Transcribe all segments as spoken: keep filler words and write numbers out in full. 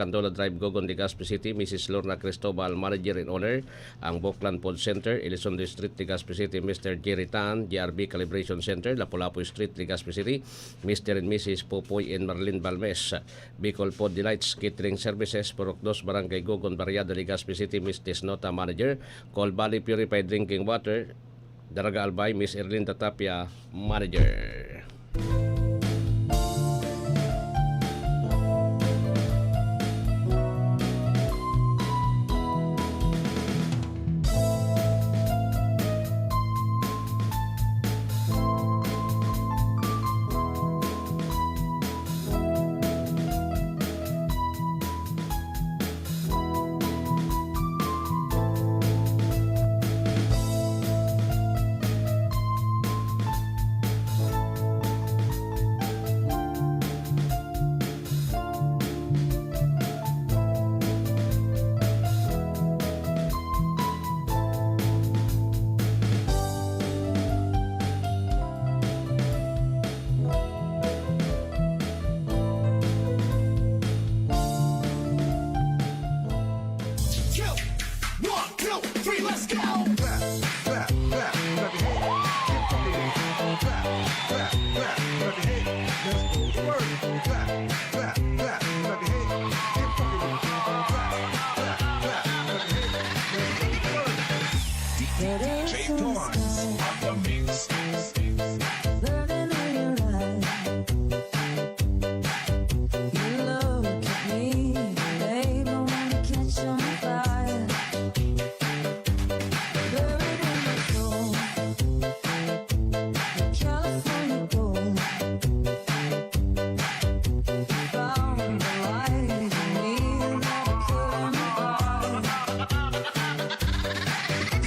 Candola Drive, Gogon, Legazpi City, Missus Lorna Cristobal, Manager in Owner, ang Boklan Food Center, Elizondo Street, Legazpi City, Mister Jerry Tan, G R B Calibration Center, Lapu-Lapu Street, Legazpi City, Mister and Missus Popoy and Marlene Balmes, Bicol Food Delights Catering Services, Purok Dos, Barangay Gogon, Barriada, Legazpi City, Miss Desnota, Manager, Col Valley Purified Drinking Water, Daraga Albay, Miss Erlinda Tapia, Manager. One, two, three, let's go! Clap, clap, clap, clap your hands. Get funky with it. Clap, clap, clap your hands. Let's go to work. Clap, clap, clap, clap your hands. Get funky with it. Clap, clap, clap your hands. Let's go to work. D J Torrance on the mix. Burning in your eyes. You look at me, babe, I wanna catch on fire. Buried in my soul, the California gold. Found the light in me that I couldn't buy.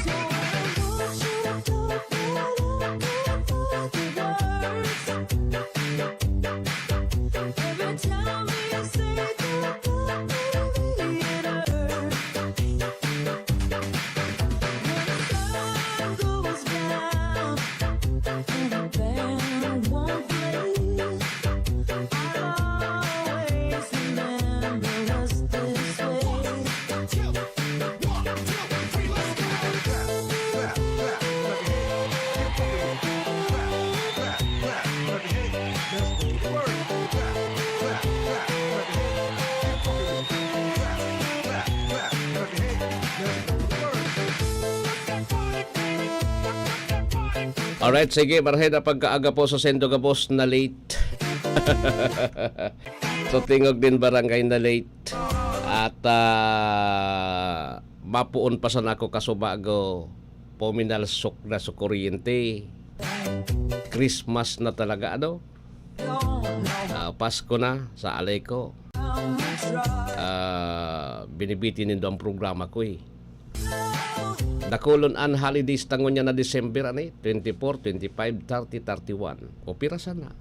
So I want you to go right up to the words. Every time we say goodbye, baby, it hurts. When the sun goes down and the band won't play, I'll always remember us this way. One, two, one, two, three, let's go! Clap, clap, clap, clap your hands. Get funky with it. Clap, clap, clap your hands. Let's go to work. Clap, clap, clap, clap your hands. Get funky with it. Clap, clap, clap, clap your hands. Let's go to work. Alright, sige, marhay na pagkaaga po sa sendo gabos na late. So, tingog nin barangay na late. At, ah, mapoon pa sana ako kasubago, puminalsok na sa kuryente. Christmas na talaga, ano? Ah, Pasko na, sa alay ko. Ah, binibiti nindo ang programa ko, eh. Dakulon an holidays ta ngunyan na December, ani? Twenty-four, twenty-five, thirty, thirty-one. O pira sana?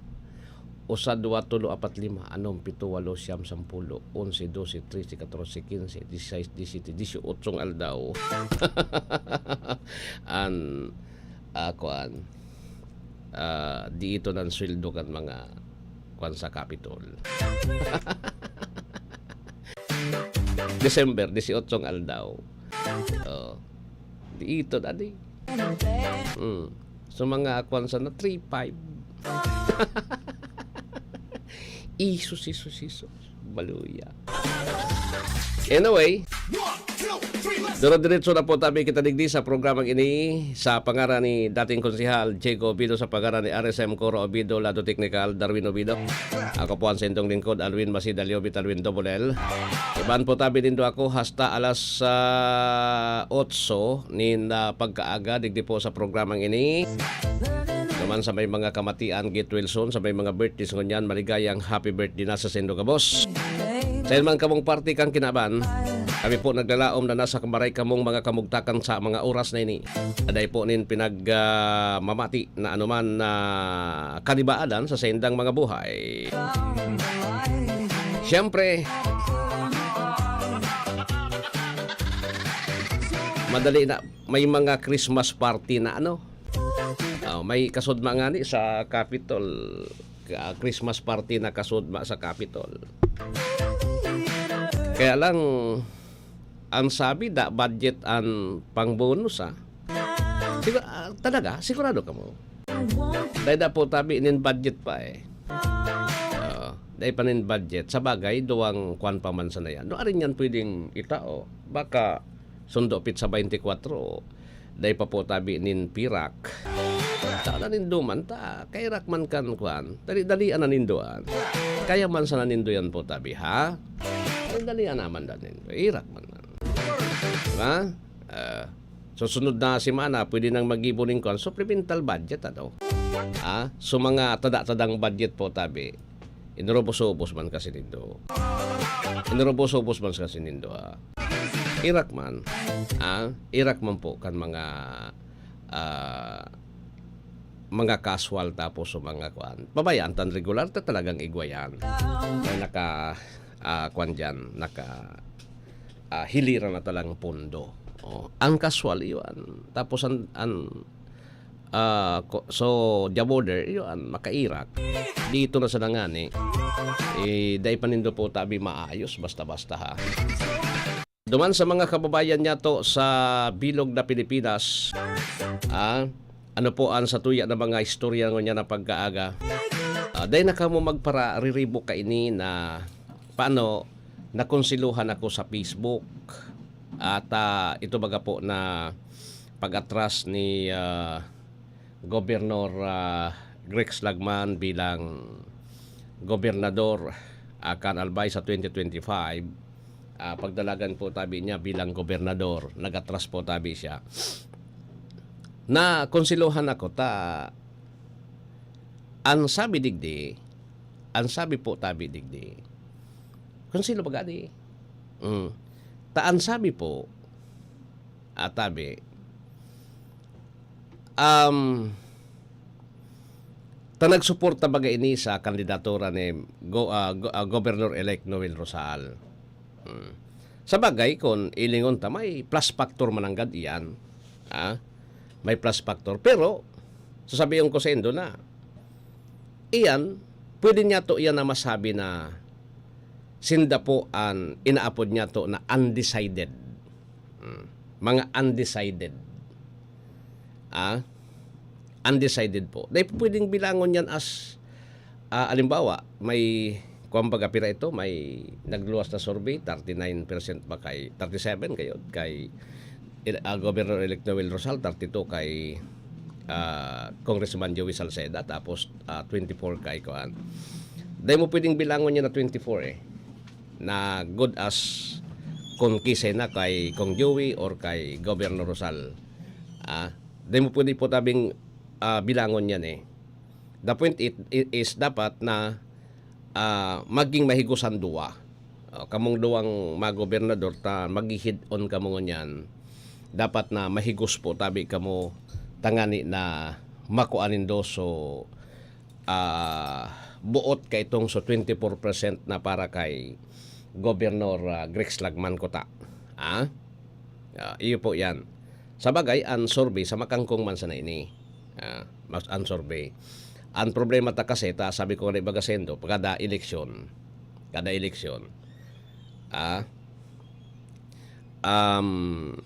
Usa, duwa, tolo, apat, lima, anom, pito, walo, siyam, sampulo, onse, dose, trese, katorse, kinse, disisais, disisete, disiotso nga aldaw. An, ah, kuan, ah, di ito nan sweldo kan mga kuan sa Capitol. December, disiotso nga aldaw. Oh. Di ito, dadi. Mm. So, mga kuan sana, three five. Isus, isus, isus. Baluya. Anyway, duro-diretso na po tabi kita digdi sa programang ini sa pangaran ni dating Konsehal Diego Obido, sa pangaran ni R S M Coro Obido, Lado Teknikal, Darwin Obido. Ako po ang sentong lingkod, Alwin Masida Liobit, Alwin Double L. Iban po tabi nindo ako hasta alas, ah, otso nin, ah, pagkaaga, digdi po sa programang ini. Naman sa may mga kamatian, get well soon. Sa may mga birthdays ngunyan, maligayang happy birthday na sa sendo gabos. Sa man kamong parte kan kinaban, kami po naglalaom na nasa kamaray kamong mga kamugtakan sa mga oras na ini. Aday po nin pinag, ah, mamati na anuman na kanibaadan sa saindang mga buhay. Siyempre, madali na may mga Christmas party na ano. Oh, may kasudma ngani sa Capitol. Ka-, Christmas party na kasudma sa Capitol. Kaya lang, ang sabi, da budget an pang-bonus, ah. Sigu-, ah, talaga? Sigurado kamo? Dai da po tabi nin budget pa, eh. Oo, dai pa nin budget. Sa bagay, duwang kwan pa man sana yan. No, arin yan pwedeng itao. Baka sundo pit sa twenty-four, dai pa po tabi nin pirak. Tao na nindo man ta, kairak man kan kwan. Dali-dalian na nindo an. Kaya man sana nindo yan po tabi, ha? Dali-dalian naman da nindo. Irak man na. Diba? Ah, susunod na semana, pwede nang mag-ibo nin kwan, supplemental budget, ano? Ah, so mga tada-tadang budget po, tabi, inurubos-ubos man kasi nindo. Inurubos-ubos man kasi nindo, ah. Irak man, ah, irak man po kan mga, ah, mga casual tapos so mga kwan. Pabayaan tan regular ta talagang igwa yan. May naka, ah, kwan dyan, naka, ah, hiliran na talang pondo. Oh, ang casual, iyon. Tapos ang, ang, ah, ko-, so, the border, iyon, makairak. Dito na sa nangani, eh, dai pa nindo po tabi maayos, basta-basta, ha. Duman sa mga kababayan niyato sa bilog na Pilipinas, ah, ano po ang satuya na mga istorya ngunyan na pagkaaga? Ah, dai na kamo magparariribok kaini na paano nakonselohan ako sa Facebook. At, ah, ito baga po na pag-atras ni, ah, Gobernador, ah, Rex Lagman bilang gobernador, ah, kan Albay sa twenty twenty-five, ah, pagdalagan po tabi niya bilang gobernador, nag-atras po tabi siya. Nakonselohan ako ta, ang sabi digdi, ang sabi po tabi digdi, konselo baga di? Mm. Ta ang sabi po, ah, tabi, um, ta nagsuporta baga ini sa kandidatura ni Go-, ah, Go-, ah, Governor-elect Noel Rosal. Hmm. Sa bagay, kun ilingon ta, may plus factor mananggad iyan. Ah, may plus factor. Pero, sasabihin ko sa indo na, iyan, pwede niya to iyan na masabi na sinda po an inaapod niya to na undecided. Hmm. Mga undecided. Ah, undecided po. Dai po pwedeng bilangon yan as, ah, alimbawa, may, kwan baga, pira ito, may nagluwas na survey, thirty-nine percent ba kay, thirty-seven kayo, kay, ah, Governor-elect Noel Rosal, thirty-two kay, ah, Congressman Joey Salceda, tapos, ah, twenty-four kay, kuan. Dai mo pwedeng bilangon niya na twenty-four eh, na good as kung kisay na kay Kong Joey or kay Governor Rosal. Ah, dai mo pwede po tabing, ah, bilangon yan eh. The point it, it is dapat na, ah, maging mahigos an duwa. Ah, kamong duwang mga gobernador ta maghihid-on kamo ngunyan, dapat na mahigos po tabi kamo tangani na makua nindo so, ah, buot kaitong so twenty-four percent na para kay Gobernador, ah, Grex Lagman Kuta. Ah? Ah, iyo po yan. Sa bagay, ang survey, sa makangkong man sana ini. Ah, mas, ang survey. Ang problema ta kasi, ta, sabi ko nga, baga sendo, kada eleksyon, kada eleksyon, ah, um,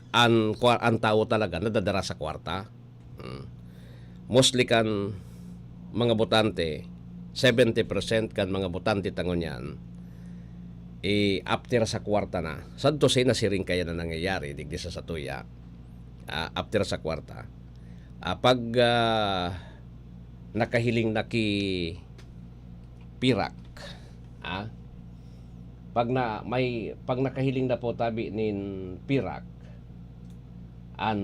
ang kwa-, ang tawo talaga nadadara sa kwarta. Hmm. Mostly kan mga botante, seventy percent kan mga botante ta ngunyan, eh, after sa kwarta na. Sadto siya na siring kaya na nangyayari, digdi sa satuya. Ah, after sa kwarta. Ah, pag, ah, nakahiling na ki pirak, ah, pag na, may, pag nakahiling na po tabi nin pirak, an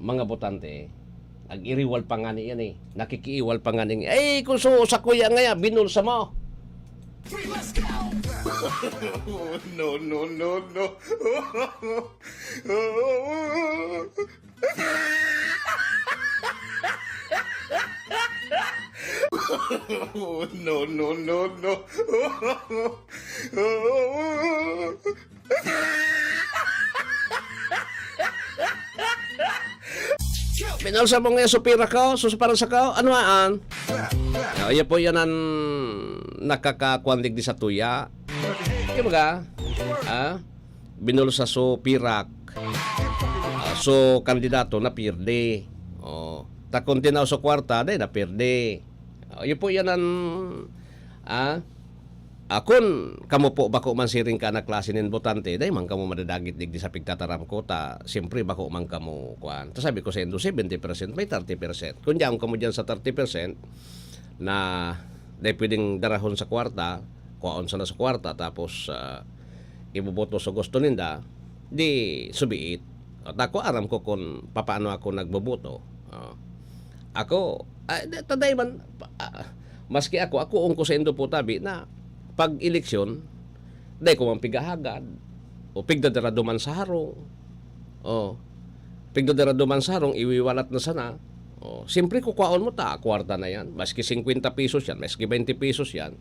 mga botante, nag-iriwal pa ngani yan eh. Nakikiiwal pa ngani, "Ay, kung su-, sa kuya nga yan, binulsa mo." No, no, no, no. No, no, no, no. Binulsa mo nga supira ko, sus para sa ko, ano maan? Ah, iya po yan ang nakakakuan digdi sa tuya. Kumbaga, ah, binulsa so pirak, ah, so kandidato na pirdi. Oh, ta kun tinaw so kwarta, dai na pirdi. Oh, yun po yan ang, ah, ah, kun kamo po bako man siring ka na klase nin botante, dai man kamo madadagit digdi sa pigtataram ko, ta siyempre bako man kamo, kuan. Ta sabi ko sa indo, seventy percent, may thirty percent. Kun diyan kamo diyan sa thirty percent, na dai pwedeng darahon sa kwarta, kuhaon sana sa kwarta, tapos, ah, iboboto sa gusto ninda, di subiit. At ako, aram ko kung papaano ako nagboboto. Ah, ako, ah, di, taday man, pa- ah, maski ako, ako ungko sa indo po tabi na pag eleksyon, dai ko man pigahagad o pigdadara duman sa harong. Oh, pigdadara duman sa harong, iwiwalat na sana. Oh, siyempre, kukwaon mo ta, kwarta na yan. Maski singkwenta pesos yan, maski twenty pesos yan.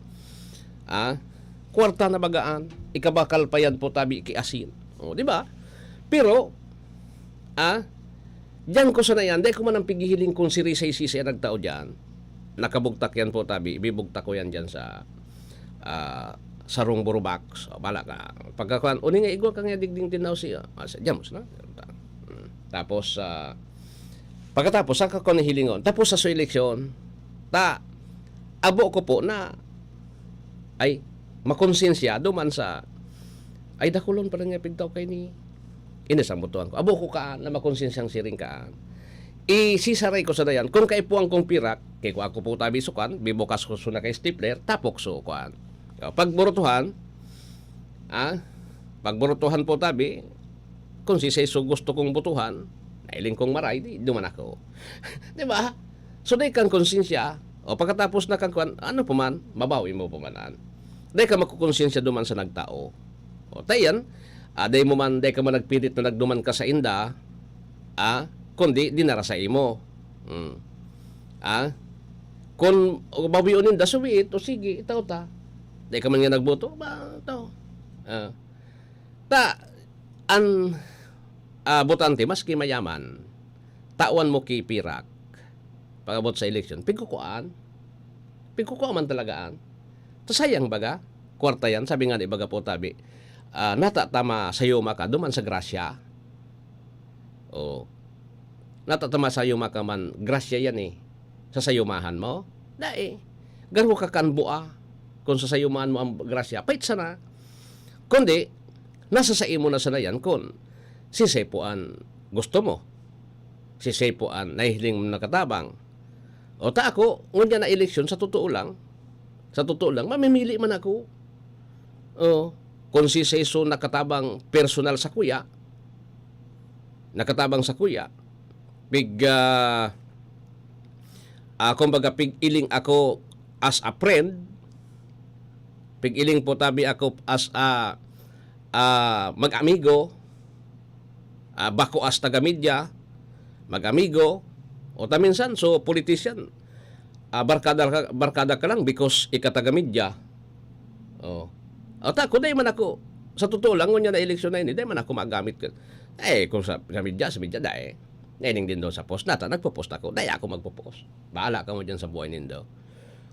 Ah, kwarta na bagaan. Ikabakal pa yan po tabi ki asin. Oh, di ba? Pero, ah, diyan ko sana yan, dai ko man ang pigihiling kung sirisay-sisay ang nagtao diyan. Nakabugtak yan po tabi, ibibugtak ko yan diyan sa, ah, sarong burubox. O, bala ka. Pagkakuan, uni nga igwa ka nga digding tinaw siya. Ah, sa, diyan mo sana. Hmm. Tapos, ah, pagkatapos, sa kakuan hilingon. Tapos sa su eleksyon, ta, abo ko po na, ay, makonsensyado man sa, ay, dakulon pa rin nga pigtaw kay ni, ini sa mutuan ko. Abo ko ka na makonsensyang siring ka. Isisaray ko sa dayan, kung kaipuhan kong pirak, kay kung ako po tabi sukan, bibukas ko suna kay stapler, tapok so kuan. Pagburutuhan, ah, pagburutuhan po tabi, kung si Seso gusto kong butuhan, nailing kong maray, di duman ako. Di ba? So, dai kang konsensya, o pagkatapos na kang kuan, ano pa man, mabawi mo pa man an. Dai ka makukonsensya duman sa nagtao. O, tayan, ah, dai mo man, dai ka man nagpilit na nagduman ka sa inda, ah, kundi dinara sa imo. Hmm. Ah, kun bawion ninda, suwiit, o sige, itaw ta. Dai ka man nga nagboto, ba, itaw. Ah. Ta, an, ah, botante, maski mayaman, tawan mo ki pirak, pag-abot sa eleksyon, pigkukuan. Pigkukuan man talaga an. Ta sayang baga, kwarta yan, sabi nga ni baga po tabi, ah, nata ta masayuma ka, duman sa grasya. Oh. Nata ta masayuma ka man, grasya yan eh. Sasayumahan mo? Dai. Garo ka kan bua, kung sasayumahan mo ang grasya, pait sana. Kundi, nasa sa imo na sana yan kun siisay po an gusto mo. Siisay po an nahihiling mo nakatabang. O ta ako, ngunyan na eleksyon, sa totoo lang, sa totoo lang, mamimili man ako. O, kung siisay so nakatabang personal sa kuya, nakatabang sa kuya, pig, ah, ah, kumbaga, pig-iling ako as a friend, pig-iling po tabi ako as a, ah, mag-amigo, ah, bako as taga-media, mag-amigo, o ta minsan, so, politician, ah, barkada ka, barkada ka lang because ika taga-media. Oh. At ako, dai man ako, sa totoo lang, ngunyan na eleksyon na ini, dai man ako magamit ka. Eh, kung sa, sa media, sa media, dai. Naining din doon sa post. Nata, nagpo-post ako. Dai ako magpo-post. Bahala kamo dyan sa buhay nindo.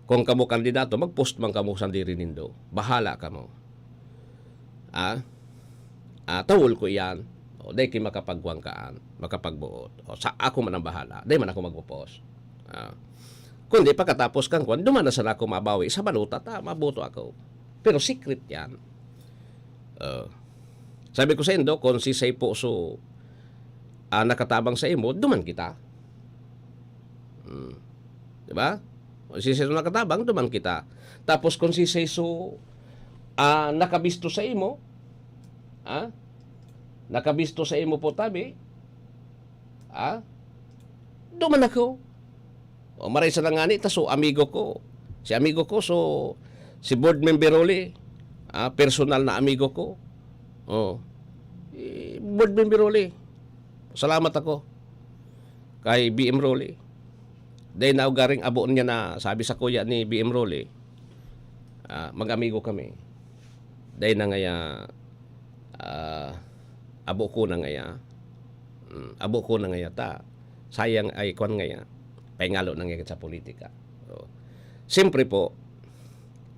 Kung kamo kandidato, mag-post man kamo sandiri nindo. Bahala kamo. Ah? Ah, tawol ko iyan. O, dai ki makapagwangkaan, makapagbuot. O, sa ako man ang bahala. Dai man ako magpo-post. Ah. Kundi pagkatapos kang kwan, duman na sana ako mabawi sa balota ta, maboto ako. Pero secret yan. Ah. Sabi ko sa indo, kung si Saipo so, ah, nakatabang sa imo, duman kita. Hmm. Di ba? Kung si Saipo nakatabang, duman kita. Tapos kung si Saiso, ah, nakabisto sa imo, ah, nakabisto sa imo po tabi, ah, duman ako. O, maray sa nangani, ta so amigo ko. Si amigo ko, so, si board member Rolly, ah, personal na amigo ko. Oh. Eh, board member Rolly, salamat ako kay B M Rolly. Dahil naugaring abo niya na sabi sa kuya ni B M Rolly, ah, mag-amigo kami. Dahil na ngaya, ah, abo ko na ngaya. Mm, abo ko na ngaya ta. Sayang ay kwan ngaya. Paingalo na ngaya sa politika. So, siyempre po,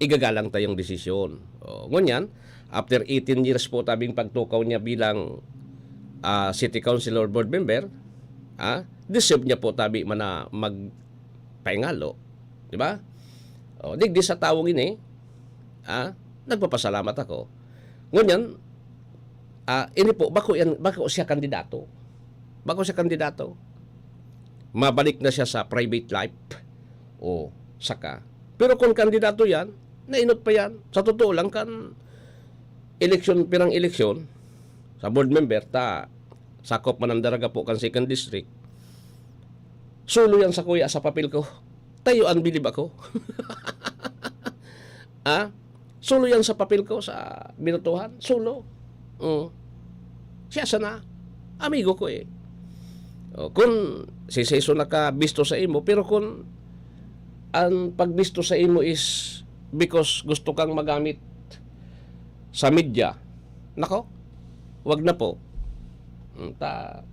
igagalang tayong desisyon. O, ngunyan, after eighteen years po tabing pagtukaw niya bilang, ah, city councilor board member, ah, deserve niya po tabi man na magpaingalo, di ba? O, digdi sa tawong ini, ah, nagpapasalamat ako. Ngunyan, ah, ini po, bako yan, bako siya kandidato. Bako siya kandidato. Mabalik na siya sa private life. O, saka. Pero kung kandidato yan, nainot pa yan. Sa totoo lang, kan eleksyon, pirang eleksyon, sa board member, ta, sakop man ang Daraga po kan second district, solo yan sa kuya sa papel ko. Tayo ang bilib ako. Ah? Solo yan sa papel ko sa Binotohan. Solo. Oo. Siya sana. Amigo ko eh. O, kung si Seso nakabisto sa imo, pero kung ang pagbisto sa imo is because gusto kang magamit sa media, nako, wag na po. Mm, ta,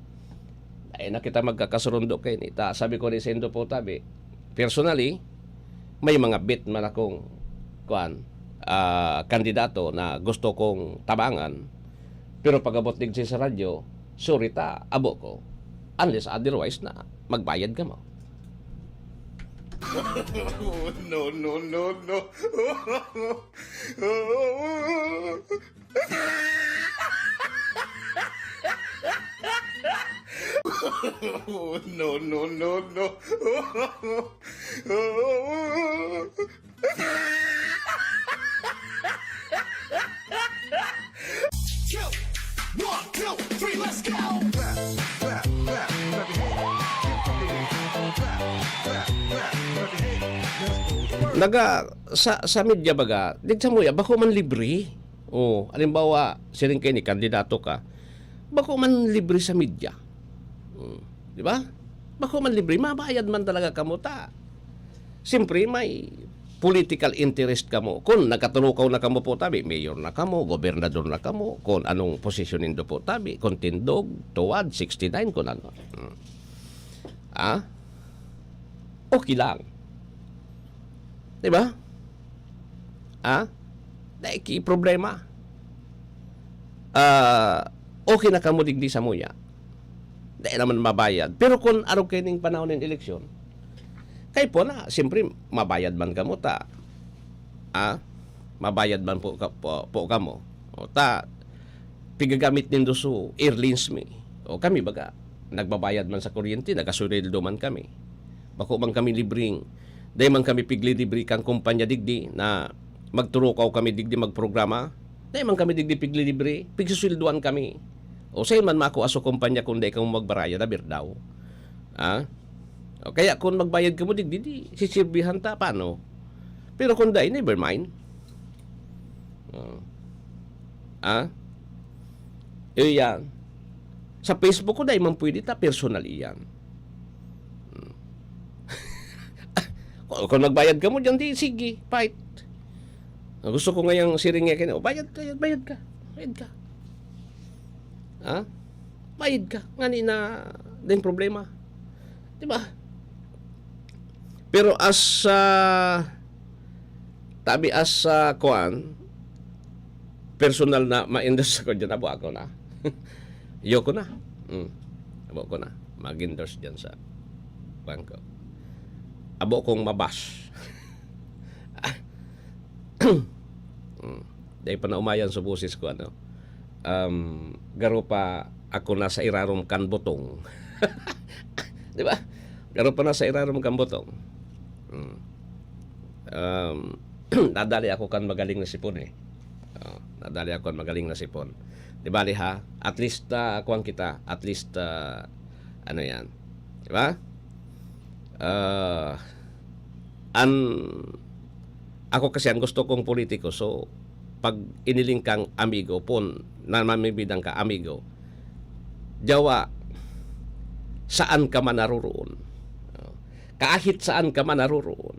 ay na kita magkakasurundo kaini. Ta, sabi ko ni Sendo po tabi, personally, may mga bet man akong, kuan, ah, kandidato na gusto kong tabangan. Pero pag-abot digdi sa radyo, sorry ta, abo ko. Unless otherwise na, magbayad ka mo. No, no, no, no. No, no, no, no. Go! One, two, three, let's go! Clap, clap, clap, clap your hands. Clap, clap, clap, clap your hands. Let's go. Naga, sa, sa media baga, digdi sa muya, bako man libre. O, halimbawa, siring kaini, kandidato ka, bako man libre sa media. Hmm, di ba? Bako man libre, mabayad man talaga kamo ta. Siyempre, may political interest kamo. Kung nagkaturukaw na kamo po tabi, mayor na kamo, gobernador na kamo, kung anong posisyon nindo po tabi, kung tindog, tuwad, sixty-nine, kung ano. Hmm. Ah? Okay lang. Di ba? Ah? Dai ki problema. Ah, okay na kamo digdi sa muya. Dai naman mabayad. Pero kung arog kayo ning panahon ng eleksyon, kay po na, siyempre, mabayad man kamo ta. Ah? Mabayad man po, ka- po, po kamo. O ta, pigagamit nindo so airlines mi. O kami baga, nagbabayad man sa kuryente, nagasuweldo man kami. Bako man kami libreng, dai man kami piglilibre kang kumpanya digdi na magturukaw kami digdi magprograma. Dai man kami digdi piglilibre, pigsusweldoan kami. O sayon man makua so kumpanya kung dai kamo magbarayad, aber daw. Ah? O kaya kung magbayad kamo digdi, di sisirbihan ta, paano? Pero kung dai, never mind. Oh. Ah? Iyo yan. Sa Facebook ko, dai man pwede ta, personal iyan. Hmm. Kung, kung magbayad kamo diyan, di, sige, fight. Ang gusto ko ngayang siring nga kayo, bayad ka, bayad ka, bayad ka. Ha? Bayad ka. Ngani na din problema. Di ba? Pero as, ah, tabi as, ah, kuan, personal na ma-endorse ako dyan, abo ako na. Yo ko na. Mm. Abo ko na. Mag-endorse dyan sa bangko. Abo kong mabash. Mm. Dahil pa naumayan sa boses ko, ano, um, garo pa ako nasa irarom kan butong. Di ba? Garo pa nasa irarom kan butong. Mm. Um, nadali ako kan magaling na sipon eh. Oh, nadali ako kan magaling na sipon. Di bali ha? At least, ah, kuwan kita. At least, ah, ano yan? Di ba? Ah, an, ako kasi ang gusto kong politiko, so, pag iniling kang amigo, pon, na mamibidang ka amigo, jawa, saan ka man naroroon, kahit saan ka man naroroon,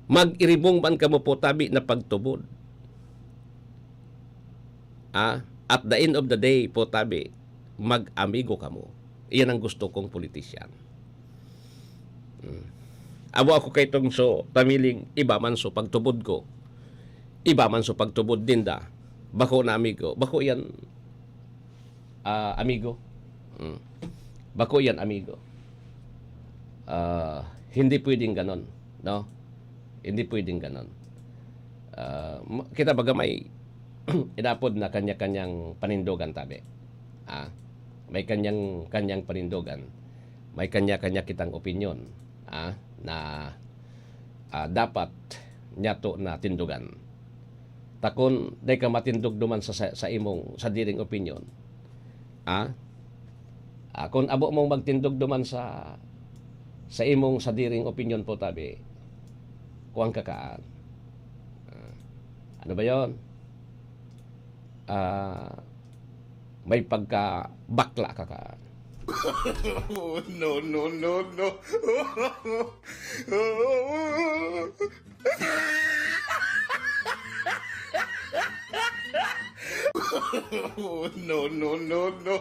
mag-iribong man kamo po tabi na pagtubod. Ah, at the end of the day po tabi, mag-amigo kamo. Iyan ang gusto kong politician. Hmm. Amo ako kay Tongso, tamiling iba man so pagtubod ko, iba man so pagtubod ninda. Bako na amigo, bako yan, ah, amigo. Mm. Bako yan, amigo. Ah, hindi pwedeng ganon, no? Hindi pwedeng ganon. Ah, ma-, kita baga may inapod na kanya-kanyang panindogan, tabi. Ah, may kanyang-kanyang panindogan. May kanya-kanya kitang opinyon, ah, na, ah, dapat niyato na tindogan. Takon, dai ka matindog duman sa, sa, sa imong sadiring opinyon. Ah? Ah, kun abo mong magtindog duman sa, sa imong sadiring opinyon po, tabi, kuwan ka kaan. Ah, ano ba yon? Ah, may pagkabakla ka kaan. No, no, no, no. No, no, no, no.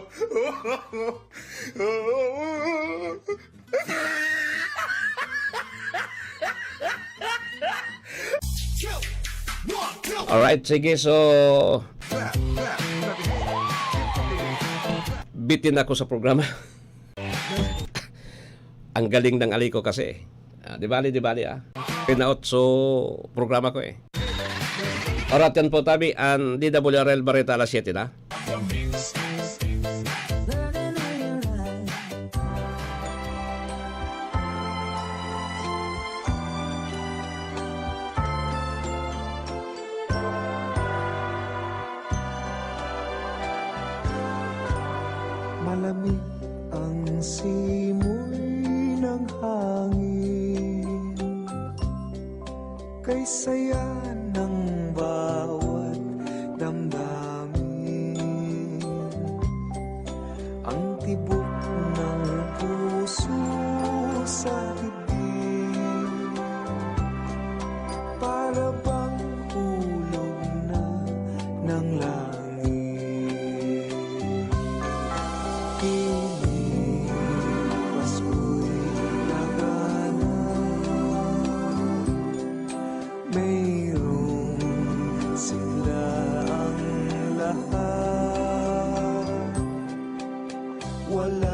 Alright, sige, so, bitin ako sa programa. Ang galing ng Aliko kasi. Ah, di bali, di bali, ah. Pinaot so programa ko, eh. Orat yan po, tabi, ang D W R L Bareta, alas siyete na. Malamig ang simoy ng hangin, kay saya ng bawat damdamin. Ang tibok ng puso sa dibdib, para bang hulog na ng langit. Ini Pasko'y nagana, mayroong sigla ang lahat. Wala